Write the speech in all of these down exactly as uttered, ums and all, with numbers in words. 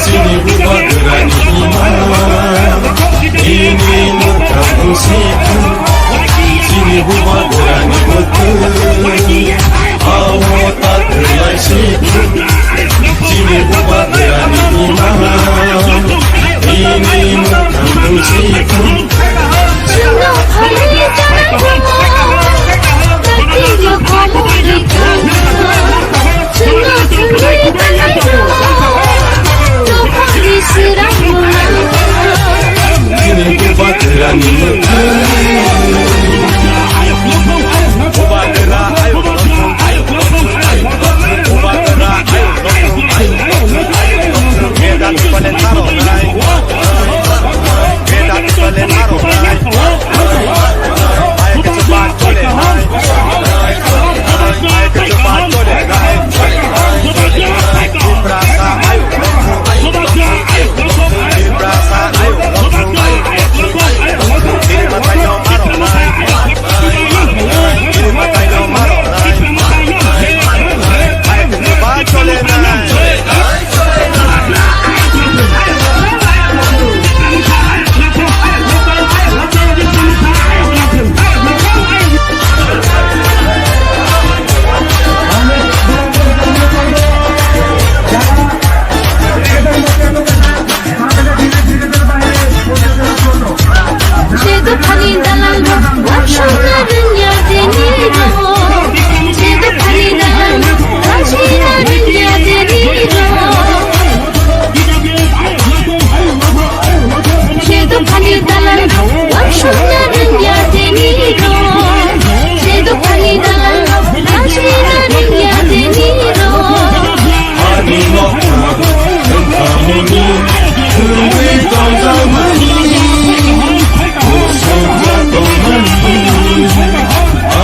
Chini bubagrani mwkhang si thung. Chini bubagrani mwkhang. Abo ta kwlai si thung. Chini bubagrani mwkhang. Bini mwkhang si thung.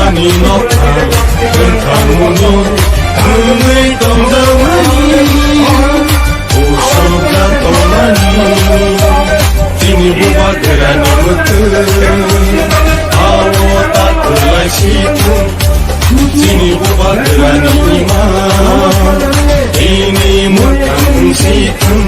Ani nokha wngkha muno wngwi tongjaumani, usukjak tongmani. Chini bubagrani mwkhang, abo ta kwlai si thung. Chini bubagrani ima, bini mwkhang si thung.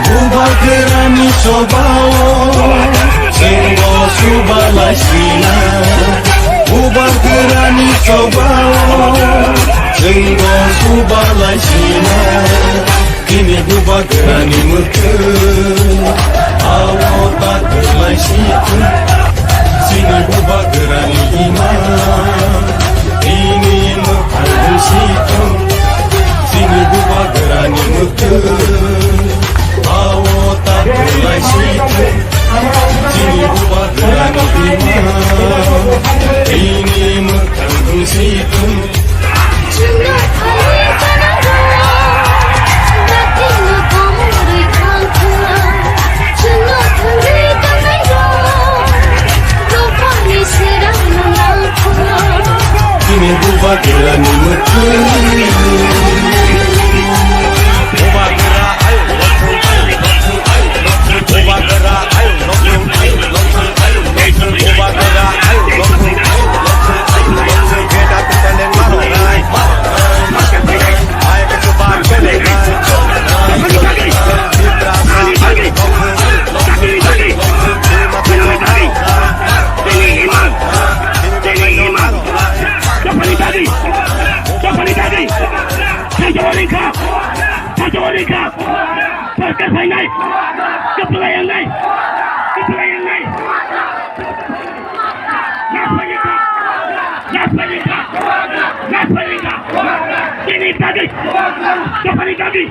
Bubagrani chobao chwngbo subalai sina. Bubagrani chobao chwngbo subalai sina. Chini bubagrani mwkhang, abo ta kwlai si thung. Chini bubagrani ima, bini mwkhang si thung. Chini bubagrani Sorry ka. Sorkar phainai. Kwplai yangnai. Kwplai yangnai. Laphai ka. Laphai ka. Laphai ka. Ini tadi. Kapani tadi.